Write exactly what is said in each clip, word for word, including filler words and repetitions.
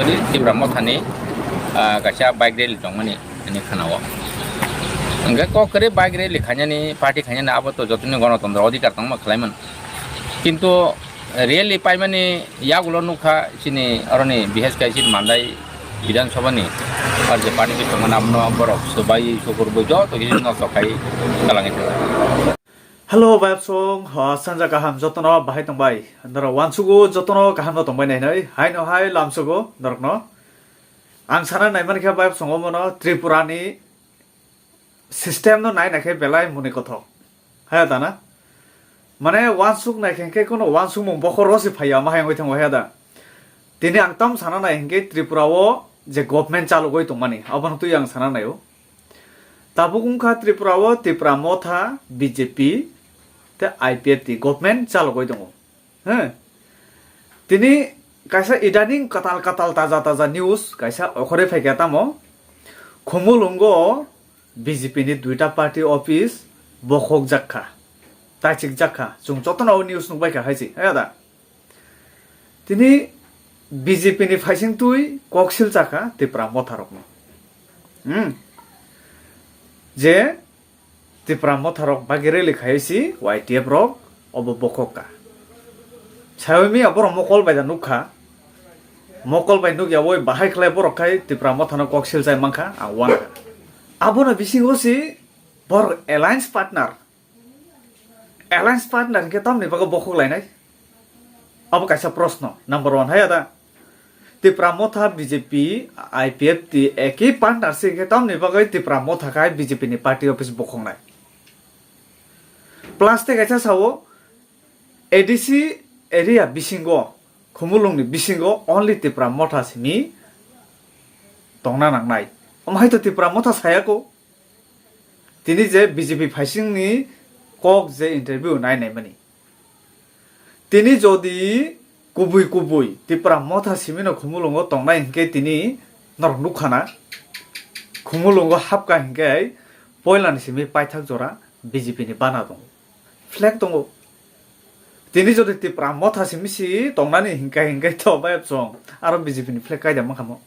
Tipra Mothani, ah, kaisa bike rally tongmani ani khana-o. Hwnkhe kok kwrwi bike rally khainani, party khainani abo to jotoni gonotontro odhikar tongma khlaimani. Kintu rally paimani yagulo nukha chini oroni bihesh kai chini Mandai Bidhan Sabha ni R J party khe tongmani abono borok swbai sukurbo joto khe nosto khai kalangwi thangkha. Hello, bayapsong, ha, sanja kaham jotono bahai tongbai. Norok wansugo jotono kaham no tongbai nai nai. Hai no hai lamsugo norok no. Ang sana nai mankha bayapsong omono Tripura ni system no nai nai khe belai muni kothok. Haya da na? Mane wansuk nai khe khe kono wansukmung bokhoro se phaiya ma hai wngwi thango haya da. Tini ang tam sana nai hinkhe Tripura o je government chalogwi tongmani abono twi ang sana nai o. Tabuk wngkha Tripura o Tipra Motha, B J P tei I P F T government chalogwi tongo. He. Tini kaisa idaning katal katal taja taja news kaisa okhorwi phaikha tamo. Khumulwngo B J P ni duita party office bokhokjak kha, taichikjak kha. Chwng jotono o news nukbaikha hai se. He da. Tini B J P ni phaising twi kok silcha kha Tipra Motha rokno. Hmm. Je Tipra Motha rok bagi rally khai si Y T F rok obo bokhok ka. Sawi mi aborok mokol bai da nukha. Mokol bai nukya woi bahai khlai borok khai Tipra Motha no kok silchai mankha, ang wankha. Abono bisingo si borok alliance partner. Alliance partner hwnkhe tamni bagwi bokhok lainai? Abo kaisa proshno, number one hai ada. Tipra Motha, B J P, I P F T eki partner se hwnkhe tamni bagwi Tipra Motha khai B J P ni party office bokhoknai. Plus tei kaisa sao, A D C area bisingo, Khumulwngni bisingo only Tipra Motha simi tongna nangnai. Omo hai to Tipra Motha sayako. Tini je B J P phaisingni kok je interview nai naimani. Tini jodi kubui kubui Tipra Motha simino Khumulwngo tongnai hinkhe tini norok nukhana. Khumulwngo hapkha hinkhe poilani simi paithak jora B J P ni bana tongo. Flag tongo. Tini jodi Tipra Motha simi si tongnani hinkhe hinkhe to bayapsong aro B J P ni flag kaida mankha mo.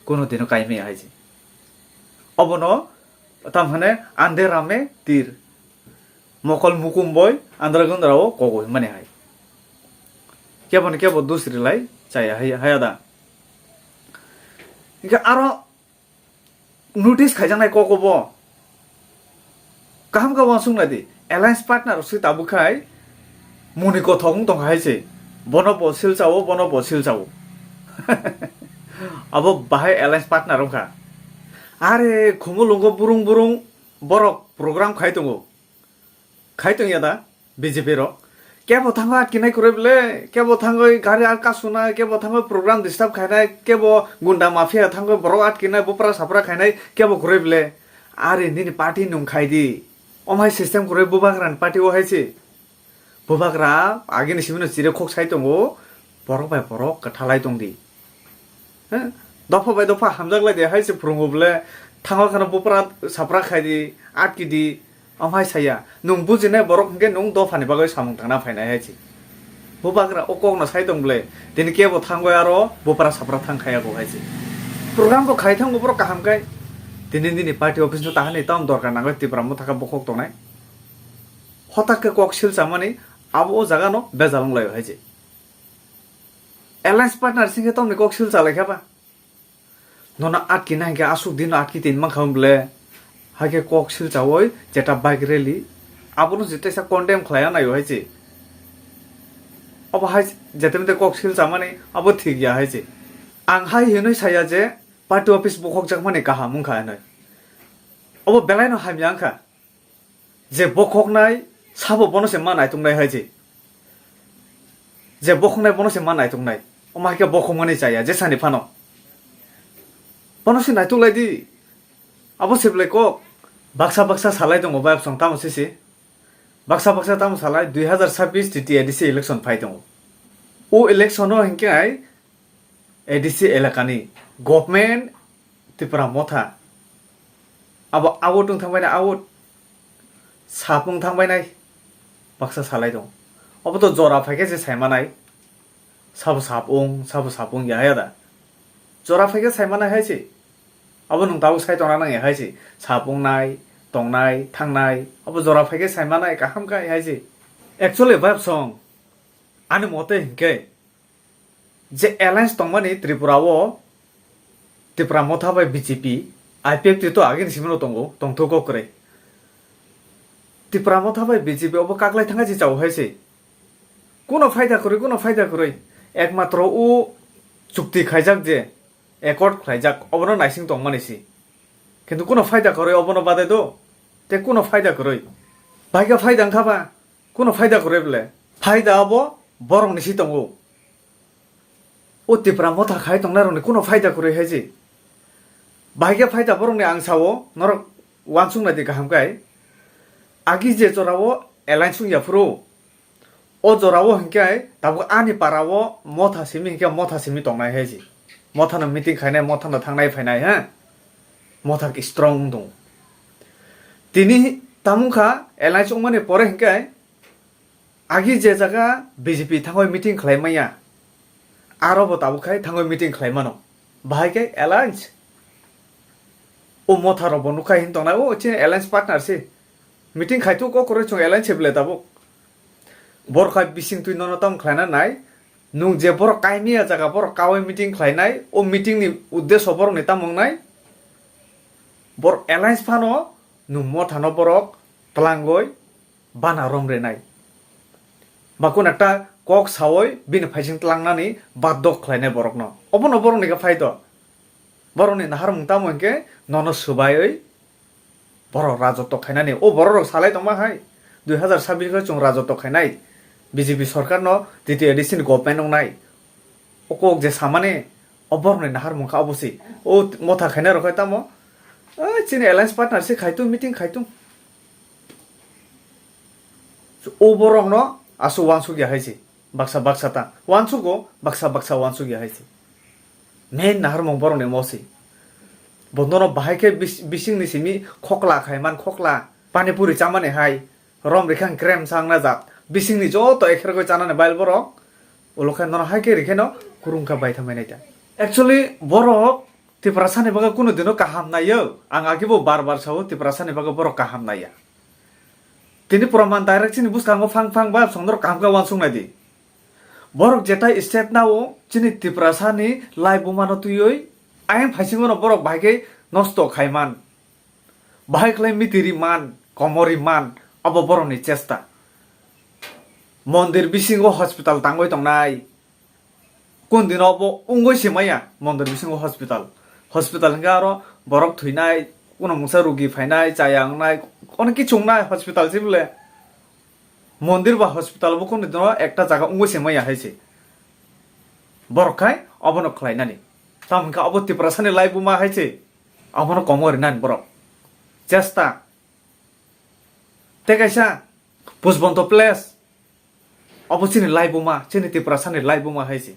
Kuno dino kaimaya hai se. Obono tam hane ande rame tir. Mokol mukum boi andra gundra o kogoi mani hai. Kebo ni kebo dusri lai chaya hai, hai ada. Hingke aro notice khaijaknai kok obo. Kaham khe uansuk nai di, alliance partner rok se tabuk khai muni kothok wng tong hai se, bono bo silchao, bono bo silchao. Abo bahai alliance partner wngkha. Are Khumulwngo burung burung borok program khai tongo. Khai tong ya da B J P rok? Kebo thango atkinai kwrwi ble, kebo thangoi gari ar kasuna, kebo thangoi program disturb khainai, kebo gunda mafia thangoi borok atkinai, bupra sapra khainai, kebo kwrwi ble. Are nini party nung khai di. Omhai system kwrwi bubagrani party o hai se. Bubagra agini simino chire khok sai tongo, borok bai borok kwthalai tong di. He? Dopha bai dopha hamjak lai de hai se phwrwngo ble, thango kheno bupra sapra khai di, atki di, omhai saya. Nung bujinai borok hwnkhe nung dophani bagwi samung tangna phainai hai se. Bubagra o kokno sai tong ble, tini kebo thangoi aro bupra sapra thang khaya bo hai se. Program bo khai thango borok kaham kai. Tini nini party office no tahani tam dorkar nangoi Tipra Motha khe bokhok tongnai. Hotak khe kok sil chamani abo o jaga no bejal wng lai hai se. Alliance partner singkhe tamni kok sil chalai kha ba? Nono atki na hinkhe aswk dino atki tini mankha ble. Haikhe kok sil chawi jeta bike rally. Abono je teisa condemn khlai anaio hai se. Obo hai jeta mete kok sil chamani abo thik ya hai se. Ang hai hinwi saya je party office bokhok jakmani kaham wngkha hinwi. Obo belaino hamya wngkha. Je bokhoknai sabo bono se ma naituknai hai se. Je bokhoknai bono se ma naituknai. Omo hai khe bokhokmani chaya jesani phano. Bono se naituk lai di. Abo se belai kok. Baksa baksa salai tongo bayapsong tamo sisi. Baksa baksa tamo salai dui hazar sabbish T T A D C election phai tongo. O election o hinkhe hai A D C elakani government Tipra Motha. Abo out wng thangbainai out. Sap wng thangbainai. Baksa salai tong. Obo to jora phaikhe se saimanai. Sabo sap wng, sabo sap wng ya ya da. Jora phaikhe sai manai hai se. Abo nwng tabuk sai tongna nang ya hai se. Sap wngnai, tongnai, thangnai. Abo jora phaikhe sai manai kaham kha hai se. Actually, Bab Song, ani mote hinkhe je alliance tongmani Tripura o Tipra Motha bai B J P, I P F T to agini simino tongo, tongthogo kwrwi. Tipra Motha bai B J P obo kaklai thangkha se chao hai se. Kuno phaida kwrwi, kuno phaida kwrwi. Ekmatro o chukti khaijak je, accord khlaijak, obono naising tongmani se. Kintu kuno phaida kwrwi obono bade do, te kuno phaida kwrwi. Bahai khe phaida wngkha ba, kuno phaida kwrwi bole. Phaida obo borokni si tongo. O Tipra Motha khai tongnai rokni kuno phaida kwrwi hai se. Bahai khe phaida borokni ang sao, norok uansuk nai di kaham khai. Agi je jora o alliance wng ya phuru, o jora o hinkhe tabuk ani para o Motha simi hinkhe Motha simi tongnai hai se. Motha no meeting khainai, Motha no thangnai phainai ha. Motha khe strong wng tongo. Tini tamo wngkha alliance wngmani pore hinkhe agi je jaga B J P thangwi meeting khlai manya, aro bo tabuk khai thangwi meeting khlai mano. Bahai khe alliance. O Motha rok bo nukha hin tongnai, o chini alliance partner se. Meeting khai tu kok kwrwi chwng alliance se bwle tabuk. Borok khai bising twi nono tamo khlaina nai. Nwng je borok kaimia jaga borok kaui meeting khlainai, o meeting ni uddesho borok ni tamo wngnai. Borok alliance phano nwng Motha no borok twlangwi bana rom renai. Ba kun ekta kok saui bini phaising tlangnani baddo khlainai borokno. Obono borokni khe phai do. Borokni naharmung tamo hinkhe nono swbaiwi borok rajotto khainani. O borok rok salai tongma hai. Dui hazar sabbish o chwng rajotto khainai. B J P sorkarno titi edition government wngnai. O kok je samani, o borokni naharmung kha obo se. O Motha khainai rok khai tamo, "Ah, chini alliance partner se khaitung, meeting khaitung." O borokno aswk uansuk ya hai se. Baksa baksa ta uansugo, baksa baksa uansuk ya hai se. Main naharmung borokni mo se. Bonono bahai khe bis-, bisingni simi khokla khai man, khokla. Pani puri chamani hai. Rom rikha krem sang na jak. Bisingni joto ekhergoi chanani bail borok. Ulo khe nono hai khe rikhe no kurung kha bai thamai nai ta. Actually, borok Tiprasani bagwi kunu dino kaham naiyo. Ang agi bo bar bar sao, Tiprasani bagwi borok kaham naiya. Tini proman direct chini bwskango phang phang ba songdor kaham khe uansuk nai di. Borok jetai step nao chini Tiprasani lai bumano twiwi ayang phaisingo no borok bahai khe nosto khai man. Bahai khlai mitiri man, komori man, abo borokni chesta. Mondir bisingo hospital tangwi tongnai. Kun dino bo wngwi se maya mondir bisingo hospital. Hospital hwnkhe aro borok thwinai, kuno mungsa rugi phainai, chaya wngnai, onek kichu wngnai hospital se bole. Mondir ba hospital bo kun dino ekta jaga wngwi se maya hai se. Borok khai obono khlainani. Tamo hwnkhe abo Tiprasani lai buma hai se. Abono komo rinani borok. Chesta. Tei kaisa Pusbonto Place. Abo chini laibuma, chini Tiprasani laibuma hai se.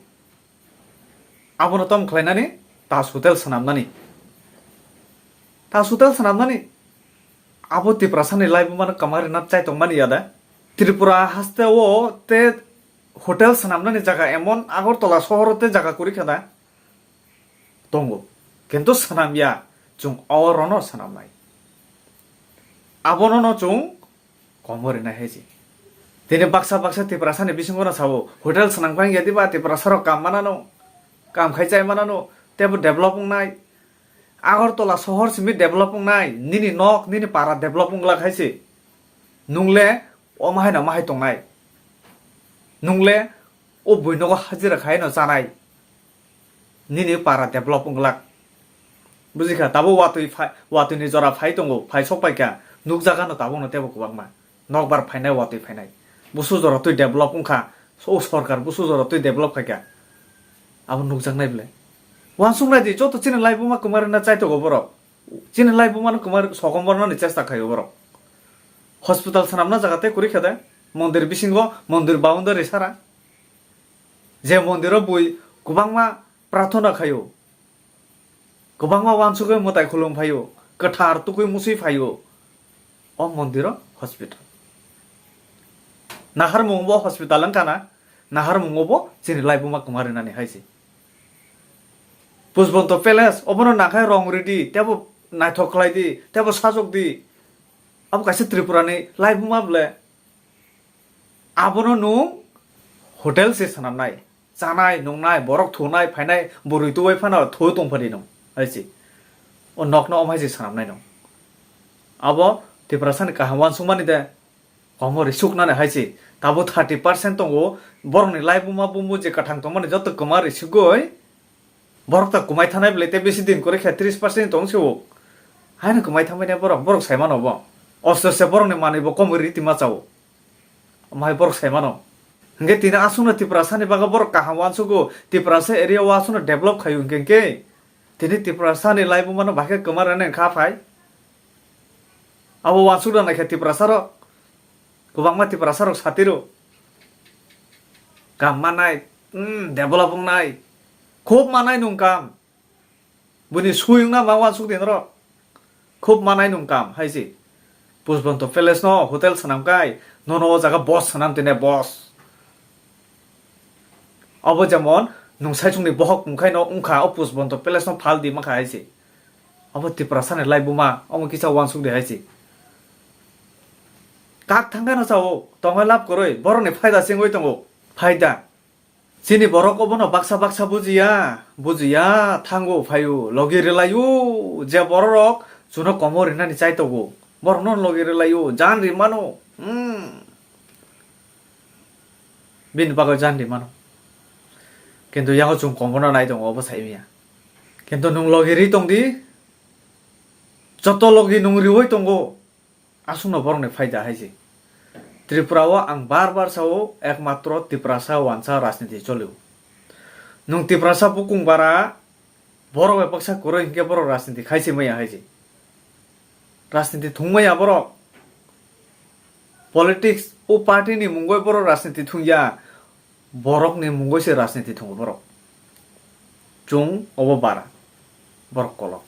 Abono tom khlainani Taj Hotel swnamnani. Taj Hotel swnamnani. Abo Tiprasani laibumano kwma rina chai tongmani ya da. Tripura haste o te hotel swnamnani jaga emon Agartala sohoro te jaga kwrwi kha da. Tongo. Kintu swnam ya, chwng orono swnamnai. Abono no chwng komo rinai hai se. Tini baksa baksa Tiprasani bisingo no sabo, hotel swnam kha wngya diba Tiprasa rok kam manano, kam khai chai manano, tebo develop wngnai. Agartala sohor simi develop wngnai, nini nok, nini para develop wngla khai se. Nungle o mahai no mahai tongnai. Nungle o buinogo hajira khai no chanai. Nini para develop wng glak. Bujikha, tabuk watwi phai, watwini jora phai tongo, phai sok paikha, nukjaga no tabuk no tebo kwbangma. Nokbar phainai, watwi phainai. Busu jora twi develop wngkha, o sorkar busu jora twi develop khaikha. Abo nukjaknai bwle. Uansuk nai di, joto chini laibuma kwma rina chaitogo borok. Chini laibuma no kwma sokom bornani chesta khaio borok. Hospital swnamna jaga tei kwrwi kha de, mondir bisingo, mondir boundary sara. Je mondiro bui kwbangma prarthana khaio, kwbangma uansugwi mwtai khulum phaio, kwthar tukui musui phaio, o mondiro hospital. Naharmung bo hospital wngkha na, Naharmungo bo chini laibuma kwma rinani hai se. Pushbonto Palace, obono nangkhai rong ridi, tebo naithok khlai di, tebo sajok di. Abo kaisa Tripura ni laibuma ble. Abono nwng hotel se swnamnai. Chanai, nungnai, borok thunai, phainai, bwrwi tubai phano thu tongphani nwng, hai se. O nokno om hai se swnamnai nwng. Abo Tiprasani kaham uansukmani de. Komo risuknani hai se. Tabuk thirty percent tongo. Borokni laibuma bumu je kwthang tongmani joto kwma risugwi. Borok ta kwmai thanai belai tei bisi din kwrwi khe tris percent tong se o. Haino kwmai thanmani borok, borok sai mano bo. Osto se borokni manwi bo komwi riti ma chao. Omo hai borok sai mano. Hwnkhe tini aswkno Tiprasani bagwi borok kaham uansugo, Tiprasa area o aswkno develop khaio hwnkhe hwnkhe. Tini Tiprasani laibumano bahai khe kwma rwnai wngkha phai. Abo uansuk rwna khe Tiprasarok, kwbangma Tiprasarok satiro. Kam manai, mm, develop wngnai. Khub manai nwng kam. Buini sui wngna ma uansuk di norok. Khub manai nwng kam hai se. Pushbonto Palace no hotel swnam kai, nono o jaga boss swnam tine boss. Obo jemon nwng saichung ni bohok wngkhai no wngkha o Pushbonto Palace no phal di mankha hai se. Obo Tiprasa ni laibuma, omo kisa uansuk di hai se. Kak thangkha no chao, tongwi lab kwrwi, borok ni phaida se wngwi tongo. Phaida. Chini borok obono baksa baksa bujiya, bujiya, thango phaio, logi rwlaio, je bororok chuno komo rinani chai tongo, borokno logi rwlaio, jan ri mano, hmm. Bini bagwi jan ri mano. Kintu yango chwng komono nai tongo, obo sai manya. Kintu nwng logi ri tong di, joto logi nwng riwi tongo. Aswkno borokni phaida hai se. Tripura o ang bar bar sao, ekmatro Tiprasa wansa rajniti cholio. Nwng Tiprasa bukung bara, borok bai baksa kwrwi hinkhe borok rajniti khai se maya hai se. Rajniti thung maya borok. Politics o party ni mungwi borok rajniti thung ya. Borokni mungwi se rajniti thungo borok. Chwng obo bara. Borok kolok.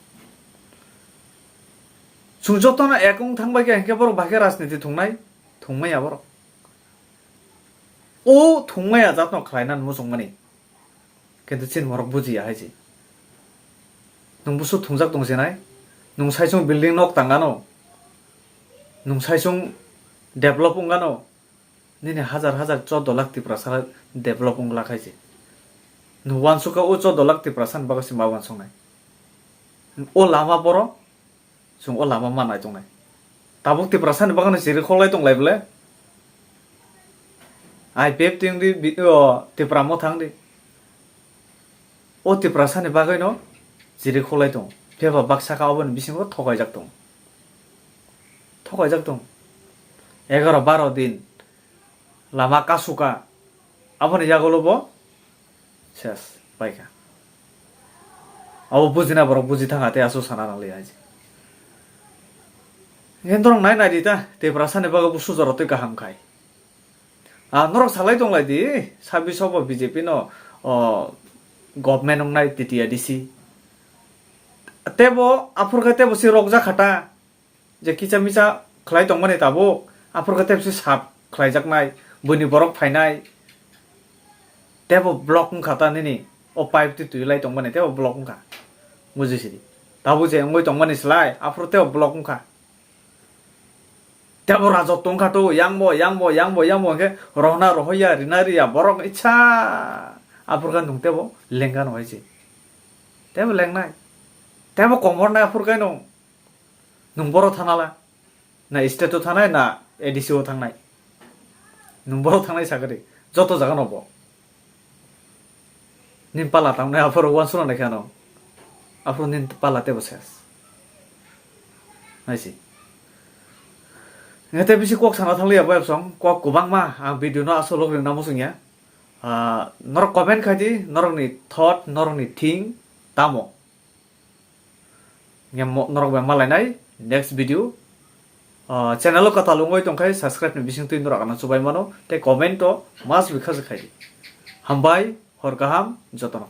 Chwng jotono ek wng thang bai khe, hinkhe borok bahai khe rajniti thungnai, thungmaya borok. O thungmaya jatno khlainani muchungmani. Kintu chini borok bujiya hai se. Nwng busu thungjak tong sinai. Nwng saichung building nok tangano. Nwng saichung develop wngano. Nini hajar hajar chordo lakh Tiprasa develop wng la khai se. Nwng uansukha o chordo lakh Tiprasa ni bagwi se ma uansuknai. O lama borok, chwng o lama ma nai tongnai. Tabuk Tiprasa ni bagwi no chiri khoklai tonglai bwle. I P F T wng di, bi-, o, Tipra Motha wng di. O Tiprasa ni bagwi no chiri khoklai tongo. Phiya ba baksa kha oboni bisingo thokaijak tongo. Thokaijak tongo. Egaroh baro din lama kasuka. Aboni yagulo bo ses paikha. Abo bujina borok buji thangkha tei aswk sana nangliya hai se. Hwnkhe norok nai nai di ta, Tiprasa ni bagwi bo sujaro twi kaham khai. Ah, norok salai tonglai di, sabbish o bo B J P no, o, government wngnai T T A D C. Tebo aphur khe tebo se rokjak kha ta, je kisa misa khlai tongmani tabuk, aphur khe tebo se sap khlaijaknai, buini borok phainai, tebo block wngkha ta nini, o pipe twi twi lai tongmani tebo block wngkha, buji sidi. Tabuk je wngwi tongmani slai, aphuru tebo block wngkha. Tebo rajot tongkha to, yang bo, yang bo, yang bo, yang bo, hwnkhe rohna rohoya, rina riya, borok icha aphur khe nwng tebo lengkha no hai se. Tebo lengnai. Tebo komornai aphur khe nwng. Nwng boro thanala. Na state o thangnai, na A D C o thangnai. Nwng boro thangnai sakari. Joto jaga no bo. Nini pala tangnai aphuru uansukna naikhe ano. Aphuru nini pala tebo ses. Naisi. Ngete bisi kok sana thangliya bo epsong. Kok kwbangma ang video no aswk log ringna muchungya. Ah, norok comment khai di, norokni thought, norokni thing tamo. Nge mo-, norok bai malainai next video. Ah, channel o kwtal wngwi tongkhai subscribe ni bisingtwi norok ano chubai mano tei comment o must be khajak khai di. Hambai, hor kaham jotono.